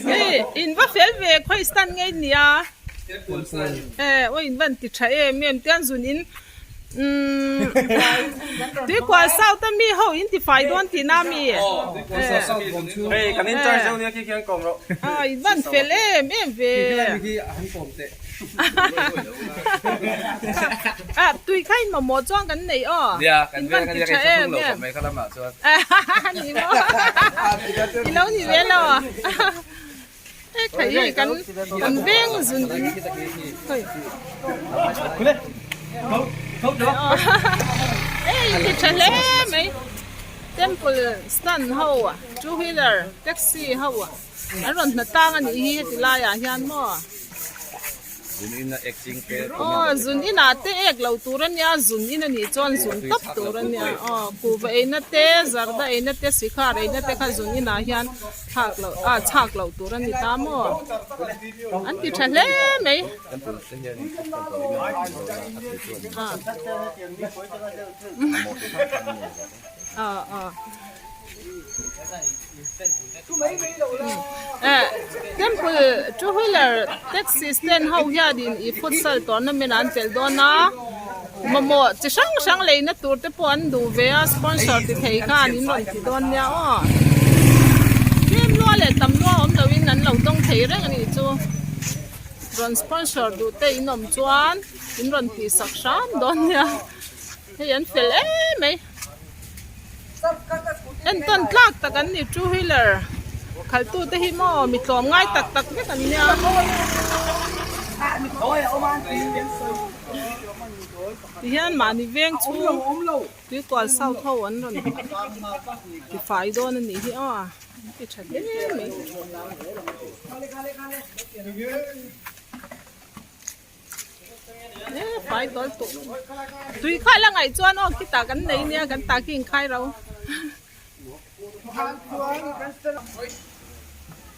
Hei in va fel ve khawi stand ngei nia eh aw in van ti tha em em tian zun in umm tuikual south a mi ho in ti fai dawn tih na mi eh in van fel em em ve ah tui kha in mamawh chuan kan nei aw in van ti tha em em ni maw i lo ni ve lo hei thei hi kan kan veng zun in hei hei ti tha hle mai temple stand ho two wheeler taxi ho An rawn hna tang a nih hi heti laiah hian maw? Zun in a ek ching te Aw zun inah te ek lo tur a nia zun in a nih chuan zun tawp tur a nia aw kuhva eina te zarda eina te sikhar eina te kha zun inah hian thlak loh ah chhak loh tur a ni ta maw an ti tha hle mai. Aw aw. Temple two wheeler taxi stand ho hianin ih futsal tournament ah an telh dawn a mamawh chi hrang hrang leina tur te pawh an duh ve a sponsor ti thei khan in rawn ti dawn nia aw tlem lua leh tam lua awm loin an lo dawng thei reng a nih chu rawn sponsor duh te in awm chuan in rawn tih sak hram dawn nia hei an fel em mai. Entawn tlak tak an ni two wheeler khalh tu te hi maw mi tlawm ngai tak tak vek an nia. Ti hian mahni veng chhung tuikual south ho an rawn ti fai dawn a nih hi aw an ti tha hle mai. Fai tawl tawh tui kha la ngaih chuan aw khitah kan nei nia kan tah khi inkhai ro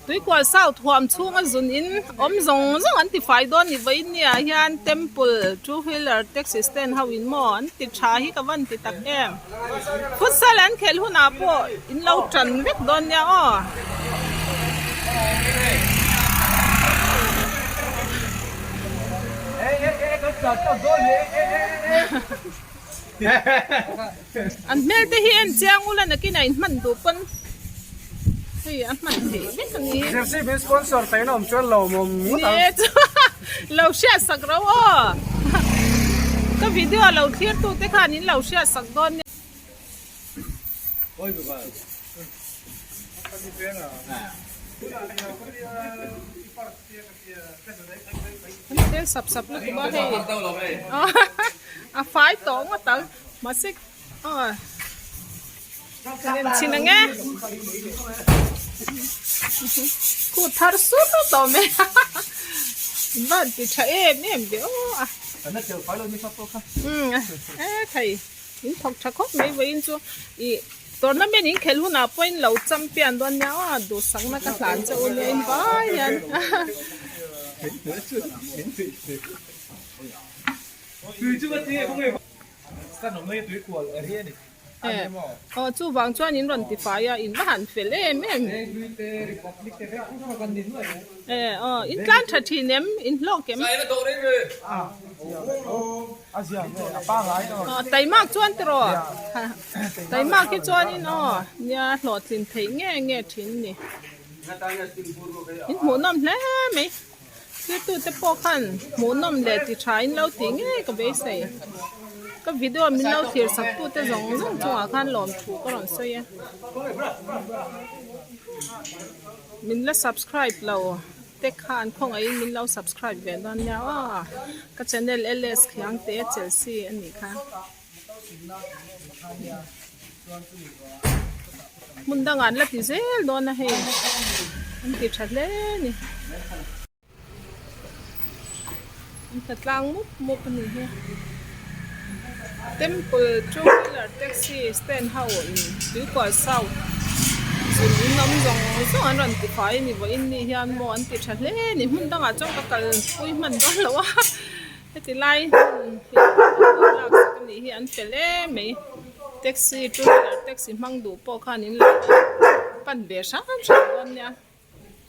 tuikual south huam chhunga zun in awm zawng zawng an ti fai dawn ni vawiin nia hian temple two wheeler taxi stand ho in maw an ti tha hi ka van ti tak em futsal an khelh hunah pawh in lo tan vek dawn nia aw. An hmel te hi en chiang ula nakin a inhman duh pawn hei a hman theih vek a ni. Zirchhip in sponsor theihna awm chuan lo awm ngawt ang. Ni e chu lo hriat sak ro aw. Ka video lo thlir tu te khan in lo hriat sak dawn nia. An sap sap lutuk a hei a fai tawh ngawt ang mahse aw kan en chhin ang e khu thar sur tawh mai a in van ti tha em em ve aw a e thei in thawk tha khawp mai vawiin chu ih Tournament in khelh hunah pawh in lo champion dawn nia aw duhsakna ka hlan che u nia in vai hian. Aw chuvang chuan in rawn ti fai a in va han fel em em. Aw in tlan tha thin em in hlawk em. Aw taimak chuan tiraw. Taimak hi chuanin aw nia hlawhtlin theih nge nge thin ni. In hmuhnawm hle mai. Thirtute pawh khan hmuhnawm leh ti tha in lo tih ngei ka beisei. Ka video min lo thlir sak tute zawng zawng chungah khan lawmthu ka rawn sawi a. Min la subscribe lo te khan khawngaihin min lo subscribe ve dawn nia aw. Ka channel LS Khiangte Chelsea a nih kha. Hmun dangah an la ti zel dawn a hei an ti tha hle a ni. An tla tlang mup mup a ni hi. Temple two wheeler taxi stand ho in Tuikual south zun in awm zawng zawng an rawn ti fai a ni vawiin ni hian maw an ti tha hle a ni. Hmun dangah chuan ka kalpui hman dawn lo a. Heti lai hmun hi lak sak a nih hi an fel em mai taxi two wheeler taxi hmang duh pawh khan in lo. pan ve hram hram dawn nia.